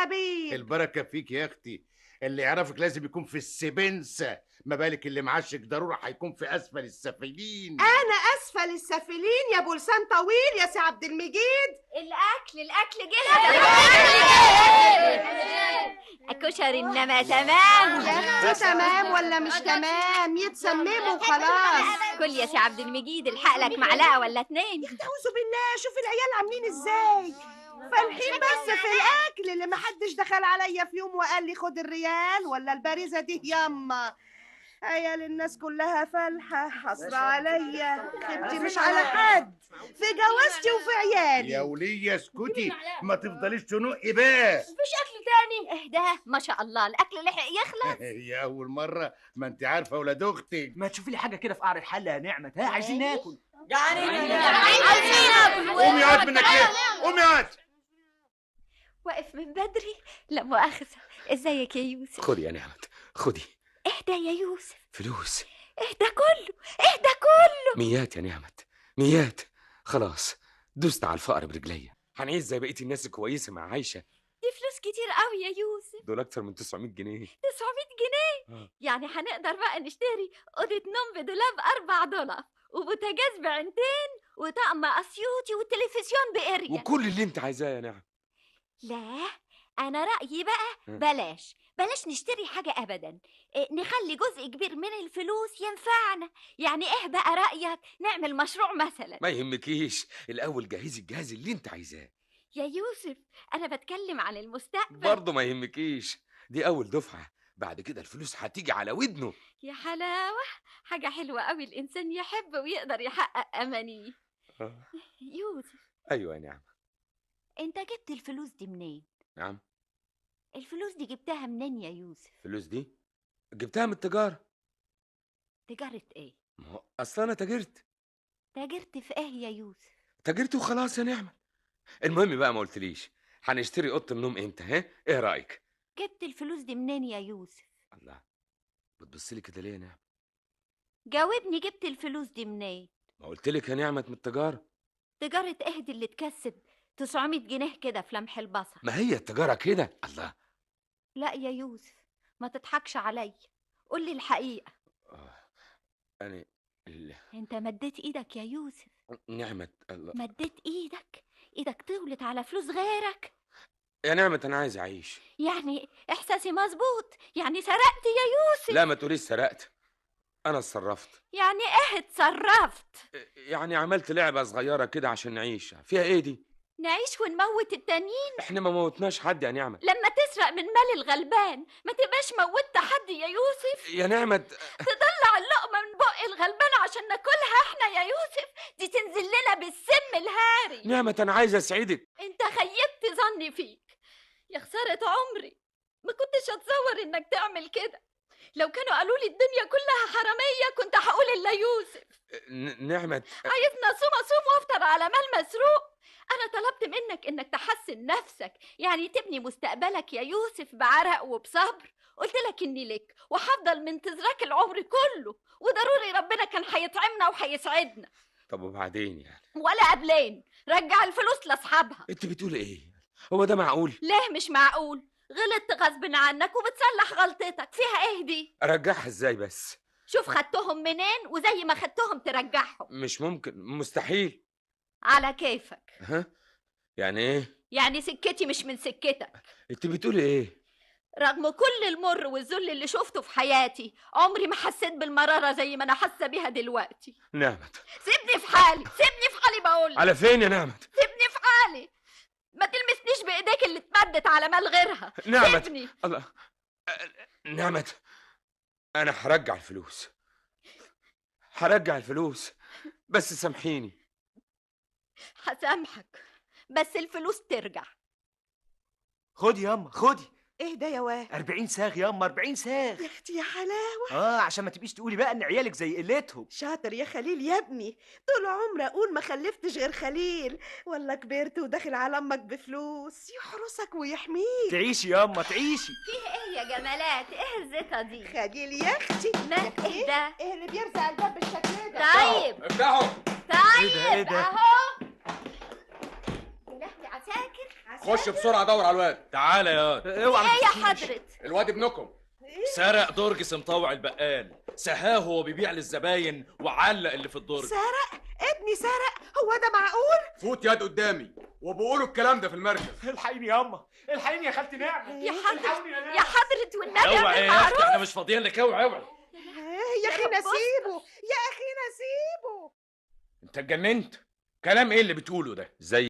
حبيب. البركة فيك يا اختي، اللي يعرفك لازم يكون في السبنسه، ما بالك اللي معاشك ضرورة هيكون في اسفل السافلين. انا اسفل السافلين يا ابو لسان طويل يا سي عبد المجيد. الاكل الاكل جه. الكشري انما تمام. يا تمام ولا مش تمام؟ يتسمموا وخلاص. كل يا سي عبد المجيد، الحق لك معلقه ولا اتنين. اعوذ بالله، شوف العيال عاملين ازاي، فالحين بس في الاكل اللي محدش دخل عليا في يوم وقال لي خد الريال ولا البارزة دي ياما. عيال الناس كلها فالحه، حصر عليا، خبتي مش على حد في جوازتي وفي عيالي. يا وليه اسكتي، ما تفضليش تنقي بقى. مفيش اكل تاني؟ اهدى ما شاء الله، الاكل لحق يخلص. هي اول مرة، ما انت عارفه ولاد اختك. ما تشوفي لي حاجة كده في قعر الحلة يا نعمه. ها عايزين ناكل. جعانين عايزين ناكل. قومي اقعد منك ليه؟ قومي اقعد. واقف من بدري، لا مؤاخذة. ازيك يا يوسف؟ خدي يا نعمه خدي. اهدى يا يوسف. فلوس. اهدى كله، اهدى كله. ميات يا نعمت ميات. خلاص دوست على الفقر برجليا، هنعيش زي بقية الناس الكويسة مع عايشه. دي فلوس كتير قوي يا يوسف، دول اكتر من 900 جنيه. 900 جنيه؟ يعني هنقدر بقى نشتري اوضة نوم بدولاب 4 دولاب وبوتاجاز بعينتين وطقم اسيوطي وتلفزيون بقرية وكل اللي انت عايزاه يا نعم. لا انا رايي بقى بلاش بلاش نشتري حاجة أبداً، نخلي جزء كبير من الفلوس ينفعنا. يعني إيه بقى رأيك نعمل مشروع مثلاً؟ ما يهمكيش، الأول جهزي الجهاز اللي أنت عايزاه. يا يوسف أنا بتكلم عن المستقبل. برضه ما يهمكيش، دي أول دفعة، بعد كده الفلوس هتيجي على ودنه. يا حلاوة، حاجة حلوة قوي الإنسان يحب ويقدر يحقق أمانيه. يوسف. أيوة يا نعم. أنت جبت الفلوس دي منين؟ نعم؟ الفلوس دي جبتها منين يا يوسف؟ الفلوس دي جبتها من التجارة. تجارة ايه؟ ما هو اصل انا تاجرت. تاجرت في ايه يا يوسف؟ تاجرت وخلاص يا نعمة. المهم بقى ما قلتليش هنشتري اوضة النوم امتى؟ ها؟ ايه رأيك؟ جبت الفلوس دي منين يا يوسف؟ الله، بتبصلي كده ليه يا نعمة؟ جاوبني، جبت الفلوس دي منين؟ ما قلتلك يا نعمة من التجارة. تجارة ايه دي اللي تكسب 900 جنيه كده في لمح البصر؟ ما هي التجارة كده. الله. لا يا يوسف ما تضحكش عليا، قول لي الحقيقة. أنا أنت مديت إيدك يا يوسف. نعمة الله. مديت إيدك، إيدك طولت على فلوس غيرك. يا نعمة أنا عايز أعيش. يعني إحساسي مظبوط، يعني سرقت يا يوسف. لا ما تقوليش سرقت، أنا اتصرفت. يعني إيه اتصرفت؟ يعني عملت لعبة صغيرة كده عشان نعيش. فيها إيه دي؟ نعيش ونموت التانيين؟ احنا ما موتناش حد يا نعمة. لما تسرق من مال الغلبان ما تبقاش موتت حد يا يوسف. يا نعمة تطلع اللقمة من بق الغلبان عشان ناكلها احنا يا يوسف، دي تنزل لنا بالسم الهاري. نعمة انا عايز اسعدك. انت خيبت ظني فيك يا خسارة عمري، ما كنتش اتصور انك تعمل كده. لو كانوا قالوا لي الدنيا كلها حرامية كنت هقول الا يوسف. نعمة عايزنا اصوم اصوم وافطر على مال مسروق. أنا طلبت منك إنك تحسن نفسك، يعني تبني مستقبلك يا يوسف بعرق وبصبر. قلت لك إني لك وهفضل منتظرك العمر كله، وضروري ربنا كان هيطعمنا وهيسعدنا. طب وبعدين يعني؟ ولا قبلين، رجع الفلوس لأصحابها. أنت بتقولي إيه؟ هو ده معقول؟ ليه مش معقول؟ غلطت غصب عنك وبتصلح غلطتك، فيها إيه دي؟ أرجعها إزاي بس؟ شوف خدتهم منين وزي ما خدتهم ترجعهم. مش ممكن، مستحيل. على كيفك. ها؟ يعني ايه؟ يعني سكتي مش من سكتك. انت بتقولي ايه؟ رغم كل المر والذل اللي شفته في حياتي عمري ما حسيت بالمرارة زي ما انا حاسة بيها دلوقتي. نعمت سيبني في حالي، سيبني في حالي بقول. على فين يا نعمت؟ سيبني في حالي، ما تلمسنيش بايديك اللي اتمدت على مال غيرها. نعمت سيبني. الله. نعمت انا هرجع الفلوس، هرجع الفلوس بس سامحيني. هسامحك بس الفلوس ترجع. خدي ياما خدي. ايه ده يا واد؟ 40 ساغ ياما، 40 ساغ. يا اختي يا حلاوة. عشان ما تبقيش تقولي بقى ان عيالك زي قلتهم. شاطر يا خليل يا ابني، طول عمري اقول ما خلفتش غير خليل، ولا كبرت وداخل على امك بفلوس يحرسك ويحميك. تعيشي ياما تعيشي. فيه ايه يا جمالات؟ ايه الزيطة دي؟ خليل يا اختي. ما ايه ده؟ ايه اللي بيرزع الباب بالشكل ده؟ طيب افتحوا. طيب اهو. يا لهوي، عساكر. خش بسرعة دور على الواد. تعالى يا واد. اوعى. ايه يا حضرة؟ الواد ابنكم سرق درج سمطوع البقال، سهاه وهو بيبيع للزباين وعلق اللي في الدرج. سرق؟ ابني سرق؟ هو ده معقول؟ فوت ياد قدامي وبقولوا الكلام ده في المركز. الحقيني ياما، الحقيني يا خالتي نعمة. يا حضرة، يا حضرة والنبي اوعى يا اختي، احنا مش فاضيين لك. اوعى اوعى يا اخي نسيبه، يا اخي نسيبه. انت اتجننت؟ كلام ايه اللي بتقوله ده؟ زي